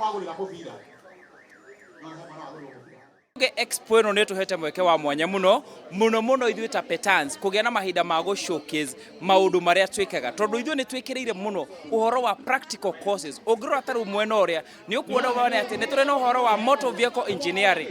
Wagũrĩra mũbira no he mwana wagũrĩrwo mũbira. Expo ĩno nĩ ĩtũhete mweke wa mwanya mũno mũno mũno ithuĩ ta Petans kũgĩa na mahinda ma gũ showcase maũndũ marĩa twĩkaga, tondũ ithuĩ nĩ twĩkĩrĩire mũno ũhoro wa practical courses. Ũngĩrora ta rĩu mwena ũrĩa nĩ ũkuona wone atĩ nĩ tũrĩ na ũhoro wa motor vehicle engineering.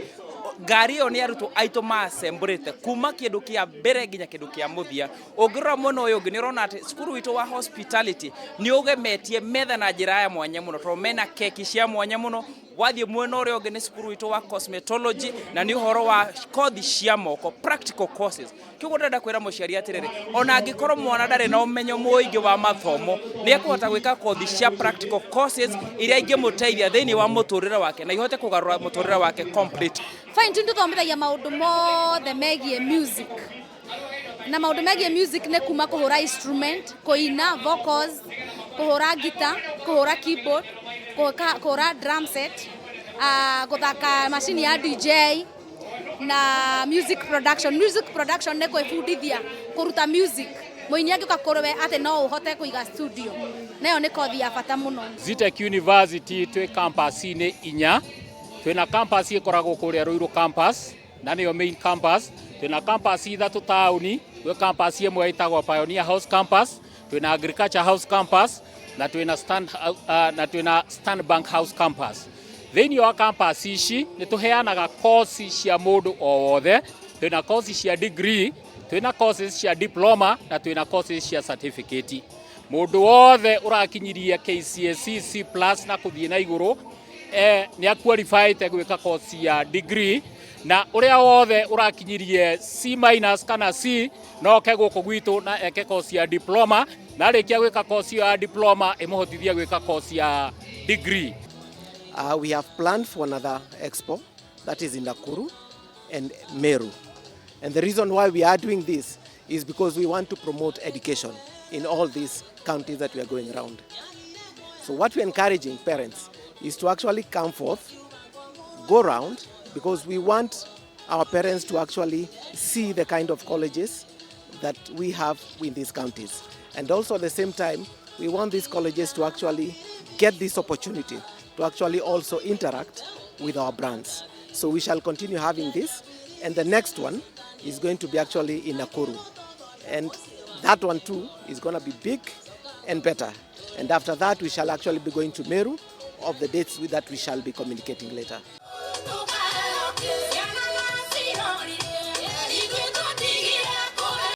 Ngari ĩyo nĩ arutwo aitũ maassemblĩte kuma kĩndũ kĩa mbere nginya kĩndũ kĩa mũthia. Ũngĩrora mwena ũyũ ũngĩ, nĩ ũrona atĩ cukuru witũ wa hospitality nĩ ũgemetie metha na njĩra ya mwanya mũno, tondũ mena keki cia mwanya mũno. Wathiĩ mwena ũrĩa ũngĩ nĩ cukuru witũ wa cosmetology, na nĩ ũhoro wa kothi cia moko, practical courses. Kĩguo ndĩrenda kwĩra mũciari atĩrĩrĩ, ona angĩkorwo mwana ndarĩ na ũmenyo mũingĩ wa mathomo, nĩ ekũhota gwĩka kothi cia practical courses iria ingĩmũteithia thĩinĩ wa mũtũrĩre wake na ihote kũgarũra mũtũrĩre wake complete. Fine Tune tũthomithagia maũndũ mothe megiĩ music, na maũndũ megiĩ music nĩ kuma kũhũra instrument, kũina vocals, kũhũra guitar, kũhũra keyboard, kũhũra drum set, gũthaka macini ya DJ na music production. Music production nĩ kwĩbundithia kũruta music, mũini angĩũka kũrĩ we atĩ no ũhote kũiga studio, nayo nĩ kothi ya bata mũno. Zetech University twĩ campus-inĩ inya. Twĩna campus ĩkoragwo kũrĩa Ruiru campus, na nĩyo main campus. Twĩna campus ithatũ taũni. Gwĩ campus ĩmwe ĩtagwo Pioneer House campus, twĩna Agriculture House campus, na twĩna Stanbank House campus. Thĩinĩ wa campus ici nĩ tũheanaga kosi cia mũndũ o wothe. Twĩna kosi cia degree, twĩna courses cia diploma, na twĩna courses cia certificate. Mũndũ wothe ũrakinyirie KCSE C+ na kũthiĩ na igũrũ nĩ aqualifyĩte gwĩka course ya degree, na ũrĩa wothe ũrakinyirie C- kana C no oke gũkũ gwitũ na eke course ya diploma, na arĩkia gwĩka course ĩyo ya diploma ĩmũhotithie gwĩka course ya degree. We have planned for another expo that is in Nakuru and Meru. And the reason why we are doing this is because we want to promote education in all these counties that we are going around. So what we're encouraging parents is to actually come forth, go round, because we want our parents to actually see the kind of colleges that we have in these counties. And also at the same time, we want these colleges to actually get this opportunity to actually also interact with our brands. So we shall continue having this, and the next one is going to be actually in Nakuru. And that one too is going to be big and better. And after that, we shall actually be going to Meru of the dates with that we shall be communicating later.